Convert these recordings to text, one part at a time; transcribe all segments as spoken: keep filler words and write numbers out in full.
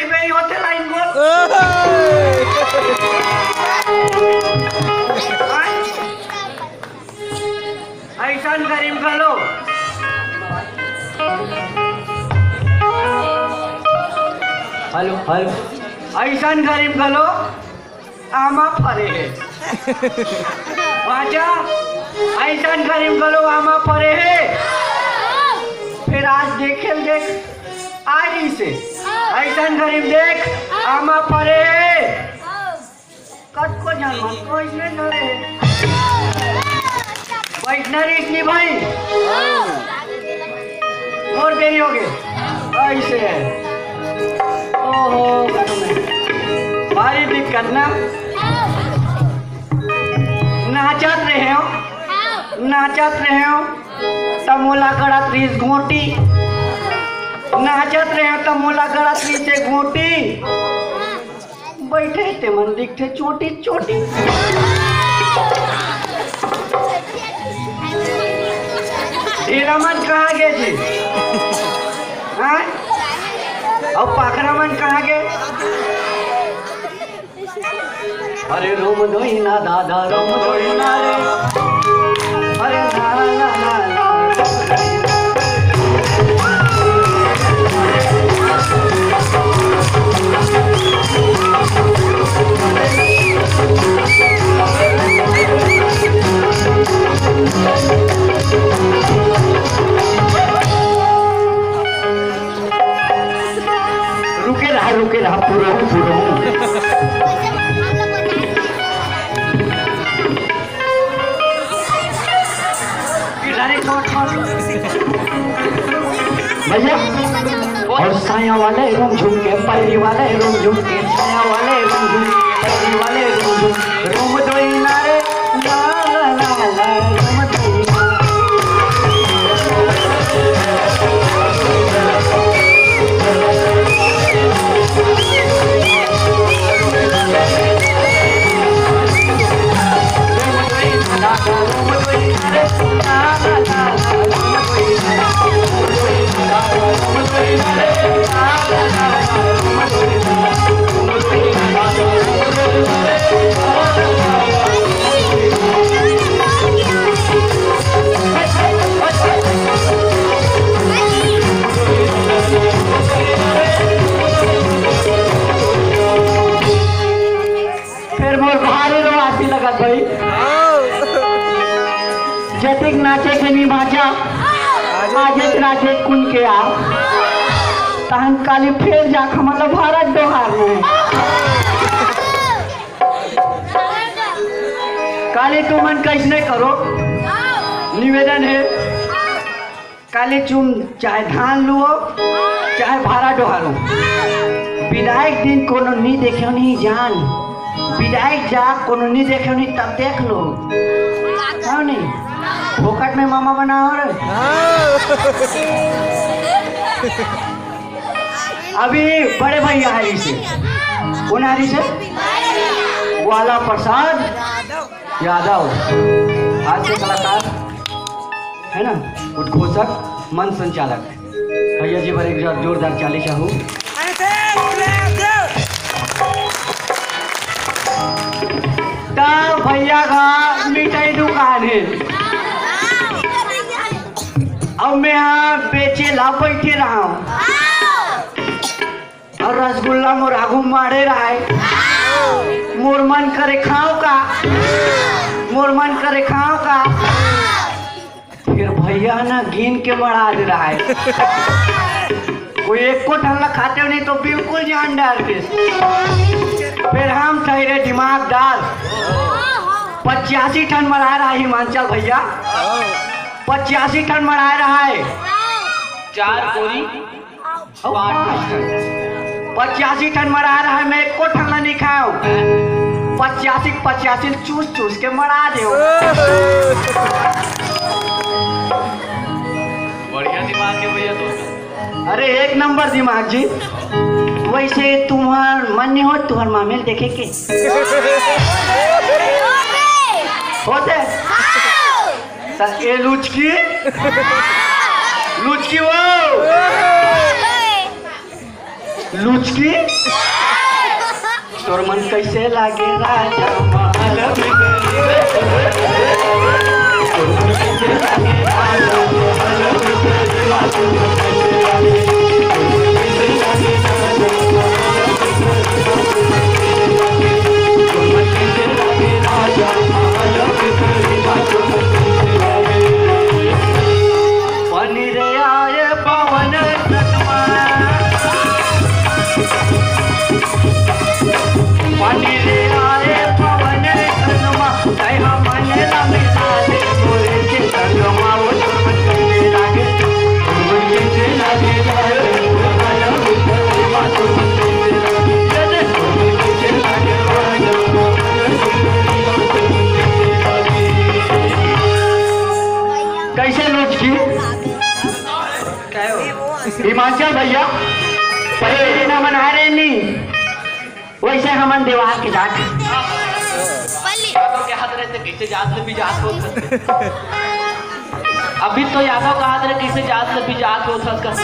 में ही होथे लाइन गोल। अइसन करीम घलो। Hello, hello. अइसन करीम घलो आमा फरे हे। बाजा, अइसन करीम घलो आमा फरे हे। फेर आज देखे ल देख, आ रही से। अइसन करीम देख, आमा फरे हे। कतको झन मन कोई में न रहे। बैठना रहिस नहीं भाई। और देरी हो गई। ऐसे है। ओहो, भारी दिक्कत ना। नाचत रहे हो, नाचत रहे हो, त मोला गड़त रहिस गोटी। नाचत रहे हो, त मोला गड़त रहिस गोटी। बैठे ते मन दिखथे चोटी चोटी। ढेला मन कहाँ गे जी? हाँ? अउ पाखरा मन कहाँ गे? अरे रोम दोइना दादा, रोम दोइना रे। अरे ला ला ला ला। रुके रहा, रुके रहा, पूरा हूँ, पूरा हूँ। भैया, और साया वाले रूम झुमके, पैरी वाले रूम झुमके, साया वाले रूम झुमके, पैरी वाले रूम झुमके, रूम दोइना रे, ला, ला, ला, ला, रूम दोइना। फेर मोर भारी रोवासी लगत भाई। जतिक नाचे के नी भाजा, आजेच नाचे कुन के आ। तहन काली फेर जाख मतलब भारत डोहार में। काली तुमन कइसने करो, निवेदन हे। काली चुम चाहे धान लुओ, चाहे भारा डोहारो। बिदाई के दिन कोनो नी देखे नहीं जान, बिदाई के जा कोनो नी देखे नहीं तब देख लो। हाँ नहीं? फोकट में मामा बनाओ रे। अभी बड़े भैया आ रही से, कौन आ रही से? वाला प्रसाद यादव, आज के कलाकार है ना, उद्घोषक, मंच संचालक। भैया जी बर एक जोर-, जोरदार चाली चाहू। त भैया का मिठाई दुकान है, अब मैं यहाँ बेचे ला बैठे रहा हूँ। अउ रसगुल्ला मोर आगू माड़े रहय। मोर मन करे खांव का, मोर मन करे खांव का। फेर भैया ना गिन के मड़ा दे रहय। कोई एको ठन ला खातेव नहीं तो बिल्कुल जान डार के। फेर हम ठहरे दिमागदार। पचासी ठन मड़ा रहय हिमांचल भैया, पचासी ठन मड़ा रहय। चार कोरी अउ पाँच ठन। पचासी ठन मड़ा रहय, मैं एको ठन ला नइ खांव। पचासी, पचासी ल चूस चूस के मड़ा देंव। बढ़िया दिमाग हे भैया तो। अरे एक नंबर दिमाग जी। वइसे तुम्हर मन नइ होय तुम्हर मामी ल देखे के? होथे? त ए लुचकी, लुचकी वो। लुचकी, तोर मन कैसे लागे राजा महल में? पानी रे आए पवन संगमा। पानी रे आए पवन संगमा, तै हमन ला मिला दे तोरे के संगमा, वो तोर मन कैसे लागे, तोर मन कैसे लागे, तोर मन कैसे लागे, तोर मन कैसे लागे। कैसे लुचकी? हिमांचल भैया, पहले दिन हमन आए रहे नी, वैसे हमन देवार के जात। यादव के हाथ रहते कैसे जात ले भी जात होत हस। अभी तो यादव के हाथ रहे कैसे जात ले भी जात होत हस।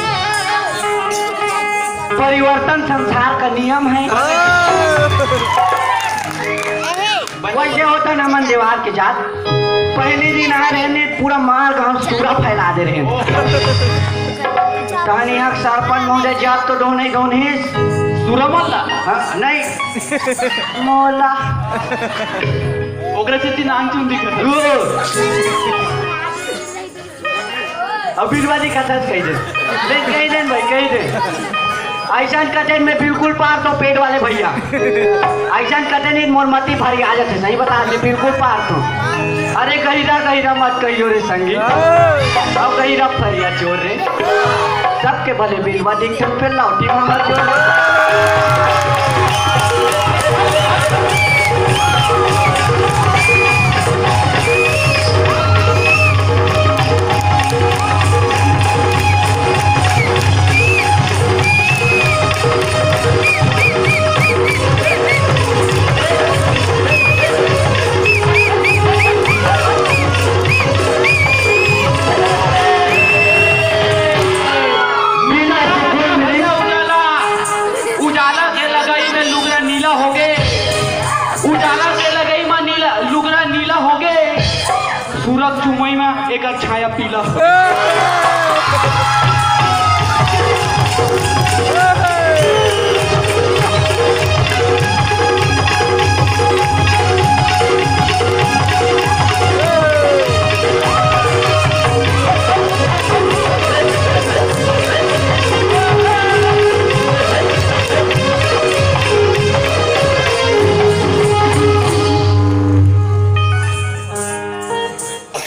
परिवर्तन संसार का नियम है। वैसे होता ना मन देवार के जात, पहले दिन आए रहे ने, पूरा मार गांव सूरा फैला दे रहे हैं। कहानी हक सरपंच महोदय जात तो डोने डोने। सूरा मोला? हाँ, नहीं। मोला। ओकरे से तीन आंख चुन दिखत है। ओ। अब बिलवा जी कथस कह दे। ले, कह दे भाई, कह दे। ऐसा कथे मैं बिल्कुल पार तो पेट वाले भैया। ऐसा कथे नहीं, मोर मती भारी आ जाते, सही बता दे, बिल्कुल पार तो। अरे गहिरा, गहिरा मत कहियो रे संगी। अब गहिरा फरिया जोर रे। सबके भले बिलवा दिखते, फिर लौटी ममर जोर। नीला सुकून मिली। उजाला, उजाला के लगई में लुगरा नीला होगे। उजाला के लगई में नीला, लुगरा नीला होगे। सूरज चुमई में एकर छाया पीला होगे।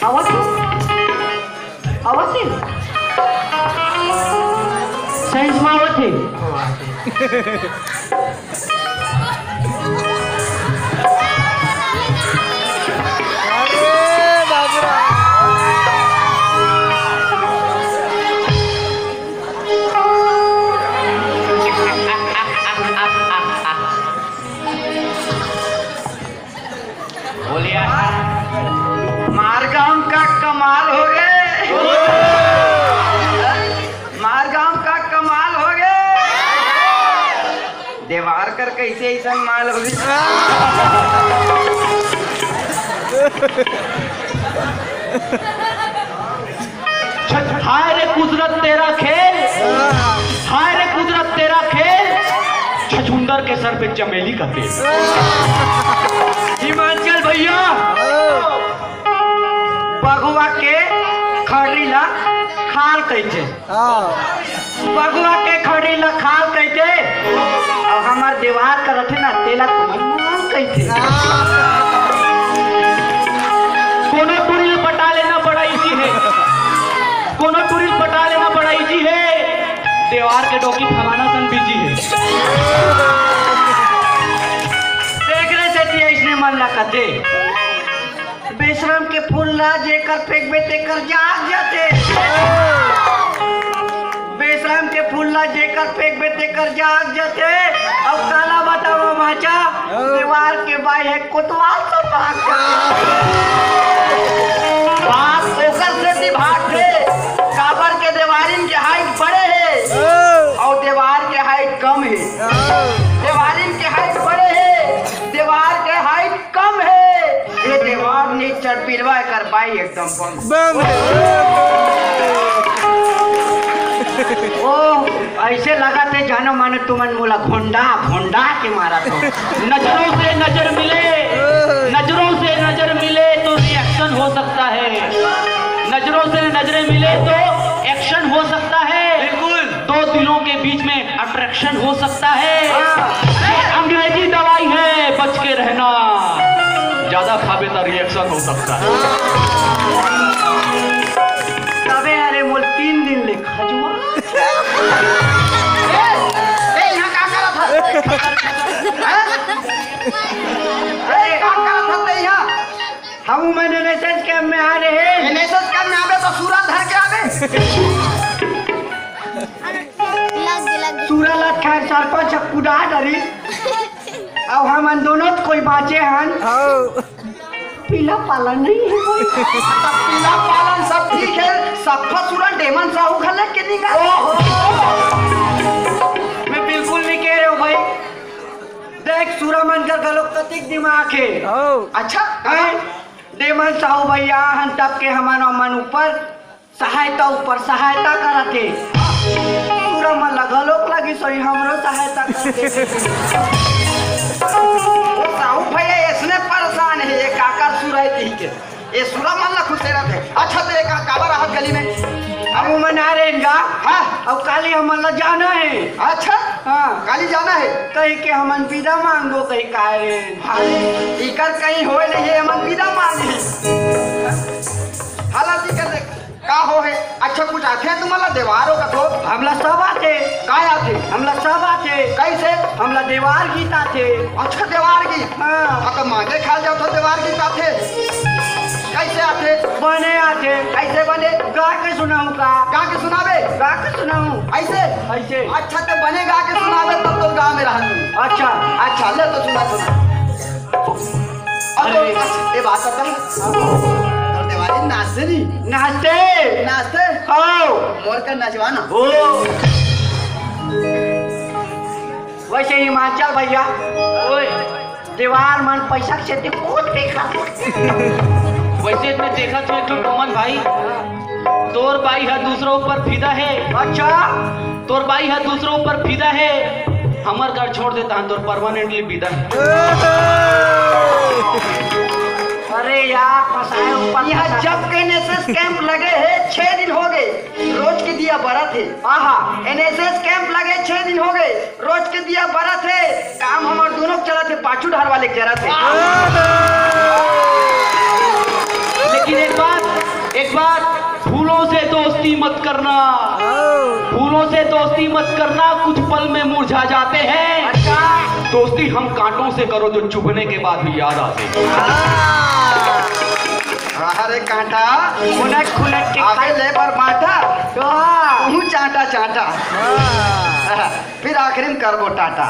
आवत हे? आवत हे? सही म आवत हे? अरे बाप रे। बोलिया। मारगांव का कमाल हो गे। मारगांव का कमाल हो गे। देवार कर कैसे ऐसा माल हो गे। हाय रे कुदरत तेरा खेल, हाय रे कुदरत तेरा खेल, छछुंदर के सर पे चमेली का तेल। हिमांचल भैया, बघवा के खड़ी ला खाल कहिथे। हाँ। बघवा के खड़ी ला खाल कहिथे, अउ हमर देवार करत हे ना, तेला तुमन माल कहिथे। कोनो टुरी ल पटा लेना बड़ा ईजी हे, कोनो टुरी ल पटा लेना बड़ा ईजी हे। देवार के डोकी फलाना सन बीजी हे। तेकरे सेती अइसने मन ला कथे। बेशरम के फूल ला जेकर फेंकबे तेकर जाग जाथे। बेशरम के फूल ला जेकर फेंकबे तेकर जाग जाथे। अब काला बतावा माचा, देवार के बाई हे कोतवाल तो भाग जाथे। बात ओकर सेती भागथे, काबर के देवारिन के हाइट बड़े हे अउ देवार के हाइट कम। हे। देवारिन के हाइट बड़े हे, देवार के हाइट कम हे। ये देवार नी चढ़ पिलवा कर पाई एकदम बम। बम। ओ, ऐसे लगा थे जानो मानो तुमन मोला घोंडा, घोंडा के मारा तो। नजरों से नजर मिले, नजरों से नजर मिले तो रिएक्शन हो सकता है, नजरों से नजरें मिले तो एक्शन हो सकता है। बिल्कुल। दो दिलों के बीच में अट्रैक्शन हो सकता है। हाँ। ये अंग्रेजी दवाई है, बच के रहना, ज्यादा खाबे तो रिएक्शन हो सकता है। तबे अरे मोल तीन दिन ले खजुआ। ए, ए, यहाँ का करत हस? हैं? अरे, का करत हस तैं यहाँ? हम मन एनएसएस कैंप में आ रहे हैं। एनएसएस कैंप में आबे तो सूरा धर के आबे। लग गए, लग गए। सूरा ला खैर सरपंच कुदा डरी। अब हमन दोनों तो कोई बाँचे हन। हाँ। पीला पालन नहीं है कोई। अच्छा, पीला पालन सब ठीक है, सफा सूरा डेमन साहू घले के निंगा। ओहो। मैं बिल्कुल नहीं कह रहे हो भाई। देख, सूरा मन का घलो कतिक दिमाग है। हाँ। अच्छा, हैं? डेमन साहू भैया हन तब के हमन मन ऊपर सहायता ऊपर सहायता करत हे। पूरा मन ला घलोक लगिस होही, हमरो सहायता करत हे। ओ साहू भैया, इसने परेशान हे, ये काकर सुरई कही के। ये सुरा मन ला खुसेरत हे। अच्छा, तो ये का, काबर आहत गली में? अब वो मन आ रहे हैं गा। हाँ। अब काली हमन ला जाना है। अच्छा। हाँ। काली जाना है। कही के हमन विदा मांगो, कही का रे। अरे, इकर कहीं होए नहीं है, हमन विदा मांगी। हालांकि कर दे। का हो हे? अच्छा, कुछ आथे तुमन ला देवार हो कथो? हमला सब आथे। काय आथे? हमला सब आथे। कैसे? हमला देवार गीत आथे। अच्छा, देवार गीत? हाँ। हाँ, तो मांगे खाल जाओ तो देवार गीत आथे। कैसे आथे? बने आथे। कैसे बने? गा के सुनाऊं का? गा के सुनाबे? गा के सुनाऊं। ऐसे? ऐसे। अच्छा, तो बने गा के सुनाबे तब तो गाँव में रहन। अच्छा। अच्छा, ले तो सुना, सुना। अब अरे। तो ये बात आता है। तोर देवारी नाचते नहीं? नाचते। नाचते? हाँ। मोर का नचवा ना। ओ। वैसे हिमाचल भैया, ओए, देवार मन पैसा के सेती बहुत बेकार। वैसे मैं देखा तो एक ठो टोमन भाई, तोर बाई हा दूसरों ऊपर फिदा है। अच्छा। तोर बाई हा दूसरों ऊपर फिदा है, हमर घर छोड़ देता हन, तोर परमानेंटली विदा है। अरे यार, फंसाए ऊपर यहाँ फंसाए। जब के एनएसएस कैंप लगे है, छह दिन हो गए, रोज के दिया बरत है। आहा। एनएसएस कैंप लगे छह दिन हो गए, रोज के दिया बरत है, काम हमर दोनों के चलत है, पाछू ढार वाले के जरत है। लेकिन एक बात, एक बात, फूलों से दोस्ती मत करना, फूलों से दोस्ती मत करना, कुछ पल में मुरझा जाते हैं। अच्छा। दोस्ती हम कांटों से करो जो चुभने के बाद भी याद आते हैं। हाँ। अरे कांटा, खुनक खुनक के आगे खाए। ले बर बांटा, तो हाँ। तू चांटा चांटा। हाँ। फिर आखिरी में करबो टाटा।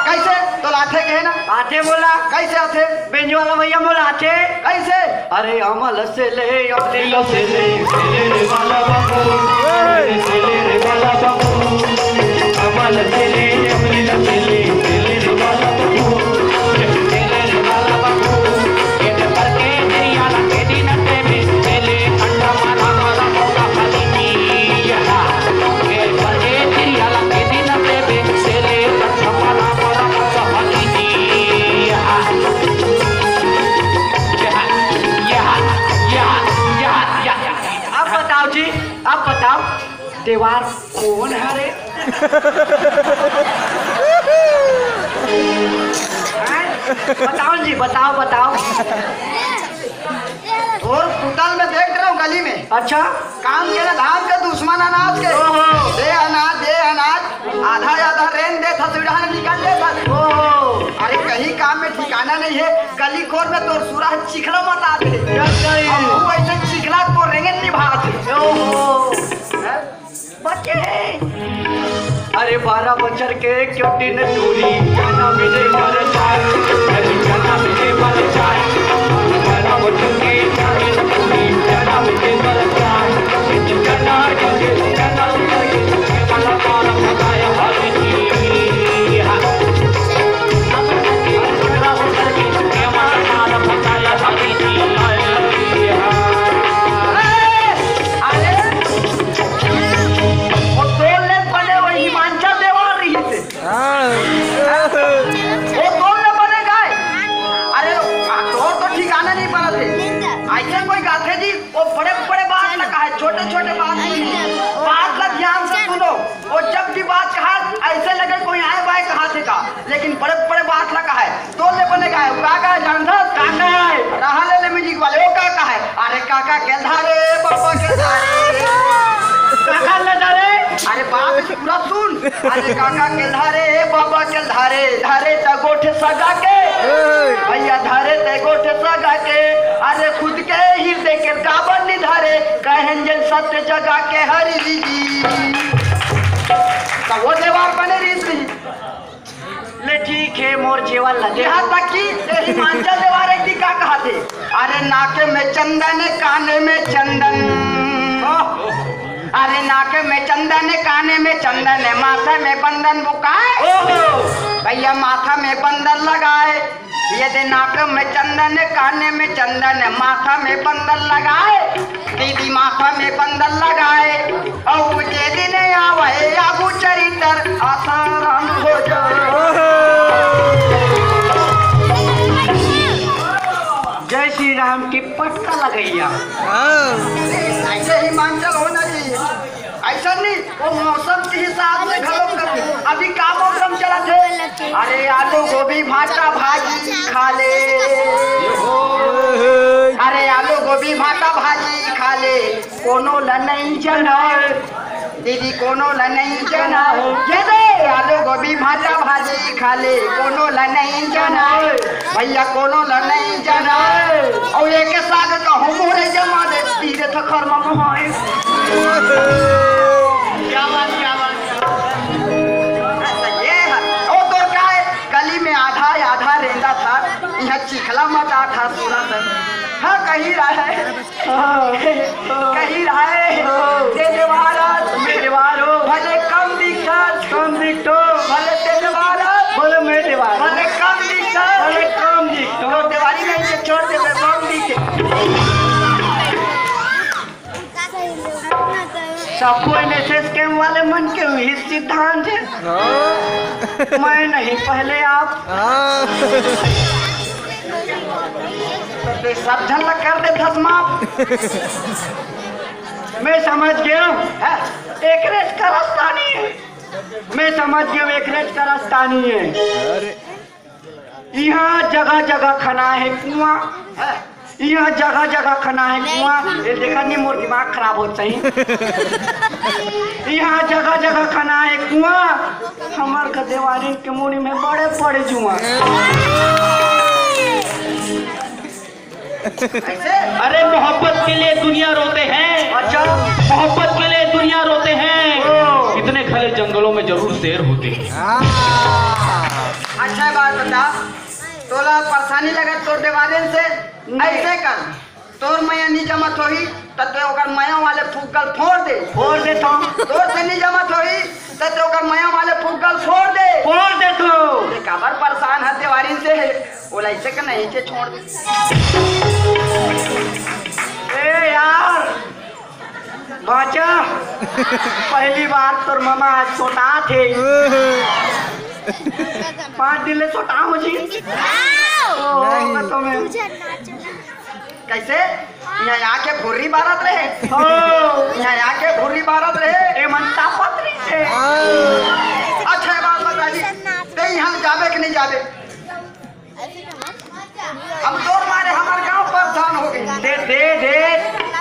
कैसे? तो लाथे के है ना? आथे बोला। कैसे आथे? बेंजू वाला भैया बोला आथे। कैसे? अरे अमल से ले, अमलीलो से ले, से ले रे वाला बाबू, से ले रे वाला बाबू, अमल से ले, अमलीलो से ले, से ले रे वाला बाबू, से ले रे वाला बाबू, ये करके तेरी याद के दिन तेरे, से ले ठंडा मारा मारा मौका खाली नहीं। अब बताओ जी, अब बताओ, देवार कौन हरे? हैं? बताओ जी, बताओ, बताओ। और पुतल में देख रहा हूँ गली में। अच्छा। काम के ना धाम के, दुश्मन अनाज के। ओहो। दे अनाज, दे अनाज, आधा आधा रेन दे था, सुविधा ने निकाल दे था। ओहो। अरे कहीं काम में ठिकाना नहीं है, गली खोर में तोर सुरा चिखला मत आते। क्या कही? अब वो ऐसे चिखला को रेंगे निभाते। ओहो। हैं? बच्चे। अरे बारह बजर के क्यों दिन दूरी, क्या ना मिले मर जाए, अरे क्या ना मिले मर जाए, बारह बजर के क्यों दिन दूरी, क्या ना मिले मर जाए, क्या ना मिले, क्या ना मिले, ये वाला बारह बताया हर चीज। वो तोर ले बने गाय। अरे, आ, तोर तो ठिकाना नहीं परत हे। ऐसे कोई गाथे जी, वो बड़े-बड़े बात ला कहे, छोटे-छोटे बात नहीं। बात ला ध्यान से सुनो। वो जब भी बात कहा, ऐसे लगे कोई आए बाए कहा थे का, लेकिन बड़े-बड़े बात ला कहे। तोर ले बने गाय, का गाय जानथस? का गाय? रहा ले ले music वाले, वो का गाय? अरे काका के धारे, बाबा के धारे। काका ले धारे? अरे बाप, पूरा सुन। अरे काका के धारे, बाबा के धारे, धारे त गोठ सगा के। भैया धारे त गोठ सगा के। अरे खुद के हृदय के काबर नि धारे, कहन जन सत्य जगा के हरि जी। त वो देवार बने रीत रही। ले ठीक हे, मोर जेवर ला दे। यहाँ तक कि ये हिमांचल देवार एक दिन का कहा थे, अरे नाक में चंदन, कान में चंदन, अरे नाक में चंदन, कान में चंदन, माथा में बंदन बुकाए। ओहो। भैया माथा में बंदन लगाए, ये दे नाक में चंदन, कान में चंदन, माथा में बंदन लगाए। दीदी माथा में बंदन लगाए, अउ जे दिन आवे आगू चरित्र आसाराम हो जाए। जय श्री राम की पटका लगैया। हाँ। ऐसे हिमांचल होना चाहिए। ऐसा नहीं, वो मौसम के हिसाब से घलो करते। अभी का मौसम चलत हे? अरे आलू गोभी भाटा भाजी खा ले। अरे आलू गोभी भाटा भाजी खा ले। कोनो ल नइ जनाय, दीदी कोनो ल नइ जनाय। ये दे आलू गोभी भाटा भाजी खा ले, कोनो ल नइ जनाय, भैया कोनो ल नइ जनाय। अउ एक साग कहूँ मुहरे जमा दे, तीरे थखर म मोहाय। क्या बात, क्या बात, क्या बात। ये है, ओ तोर का है? गली में आधा आधा रेंदा था, यहाँ चिखला मचा था सूरत। हाँ, कही रहा है। कही रहे, तेजवारस, तेजवारो। भले कम दिखस, कम दिखतो। भले तेजवारस, भले मैं देवार। भले कम दिखस, भले कम दिखतो। तो देवारी नहीं के छोड़ दे, मैं बम दिखे। सबको एन एस एस कैंप वाले मन के उही सिद्धांत है। हाँ। मैं नहीं, पहले आप। हाँ। तो सब झन ला कर दे धसमाप। मैं समझ गया हूँ, हैं? एकरेच करस्तानी है। मैं समझ गया हूँ, एकरेच करस्तानी है। अरे। यहाँ जगह जगह खना है कुआं, हैं? यहाँ जगह जगह खना है कुआं। ये देखा नहीं, मोर दिमाग खराब होत सही। यहाँ जगह जगह खना है कुआं। हमर का देवारिन के मुड़ी में बड़े बड़े जुआं। कैसे? अरे मोहब्बत के लिए दुनिया रोते हैं। अच्छा। मोहब्बत के लिए दुनिया रोते हैं। ओ। इतने घने जंगलों में जरूर शेर होते हैं। हाँ। अच्छा बात बता, तोला परेशानी लगत तोर देवारिन से? नहीं। ऐसे कर, तोर मया नहीं जमत होही, त ते ओकर मया वाले फुग्गल फोड़ दे। फोड़ देथों। तोर से नहीं जमत होही, त ते ओकर मया वाले फुग्गल फोड़ दे। फोड़ देथों। ये काबर परेशान है देवारिन से? ओला ऐसे के नहीं के छोड़ दे। ए यार, बाचा, पहली बार तोर ममा आज सोटा थे। पाँच दिन ले सोटा हो जी। ओ, नहीं। तो मैं कैसे? यहाँ आके भुर्री बारत रहे। हो। यहाँ आके भुर्री बारत रहे। ए मन तापत रहे। हाँ। अच्छा, ये बात बता दी, ते यहाँ जाबे कि नहीं जाबे? हम तोर मारे हमार गांव परेशान हो गए। दे, दे, दे,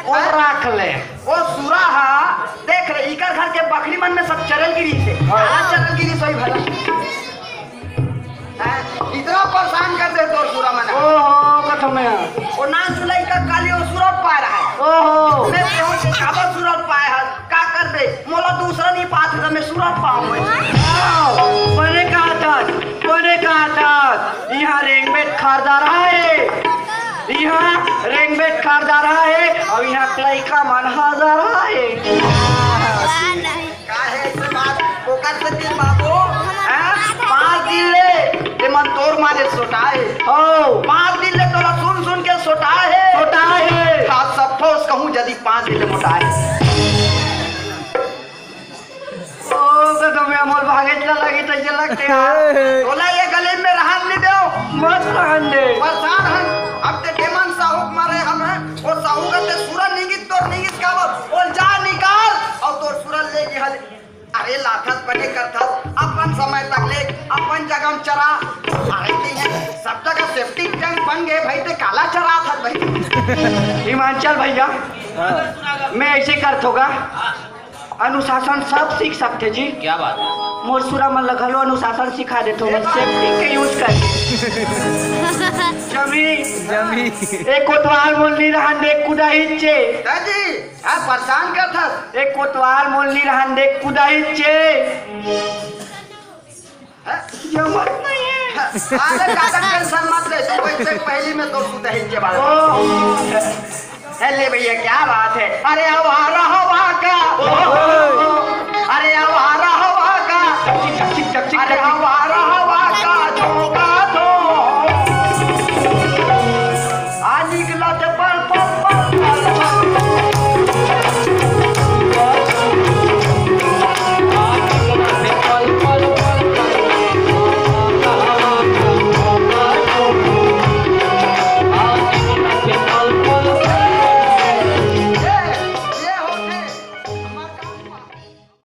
और रख ले। वो सुरा हा, देख रे, इकर घर के बकरी मन में सब चरल गिरी से। हाँ। हाँ, चरल गिरी सोई भला। हैं? इतना परेशान कर दे तोर सुरा मन। ओहो, कथम है। वो नान सुलाई का काली वो सुरत पा रहा है। ओहो। मैं कहूँ कि काबर सुरत पाए है, का कर दे? मोला दूसरा नहीं पात है, तो मैं सुरत पाऊँ मैं। बने कहा था, बने कहा था, यहाँ रेंगमेट खारदार है, यहाँ रेंगमेट खारदार है, और यहाँ लइका मन हाजर है। काहे ऐसे बात ओकर से दिल बाबू? हैं? पाँच दिन ले ते मन तोर मारे सोटाए। हो। पाँच दिन ले तोला सुन सुन के सोटाए। सोटाए। हाँ, सब ठोस कहूँ जदी पाँच दिन ले मोटाए। ओ, कसम। में मोल भागेच ला लगी तइसे लगथे यार। तोला ये गली में रहन नहीं देव। मत रहन दे। परेशान हन। अब ते टेमन साहू के मारे हम हैं। वो साहू का ते सुरन निगिस तोर निगिस काबर। बोल जा निकाल। अउ तोर सुरन ले गे हल। अरे लाथस बने करथस। अपन समय तक ले, अपन जगह में चरा। अरे नहीं है। सब जगह safety tank बन गए भाई, ते काला चराथस भाई। हिमांचल भैया, मैं ऐसे करथों गा। अनुशासन सब सीख सकथे जी। क्या बात है। मोर सुरा मन ल घलो अनुशासन सिखा देथों मैं, safety के use कर। जमी, जमी। एक कोतवाल मोल नी रहन दे कुदाहिचे। दादी, हाँ परेशान करथस। एक कोतवाल मोल नी रहन दे कुदाहिचे। हाँ? जमत नहीं है। अरे ज्यादा tension मत ले, तू वैसे पहली में तो कुदाहिचे बात। ओ। ए, ले भैया, क्या बात है? अरे, आवारा हवा का। अरे, आवारा हवा का। चकचिक, चकचिक, चकचिक, अरे, चकचिक,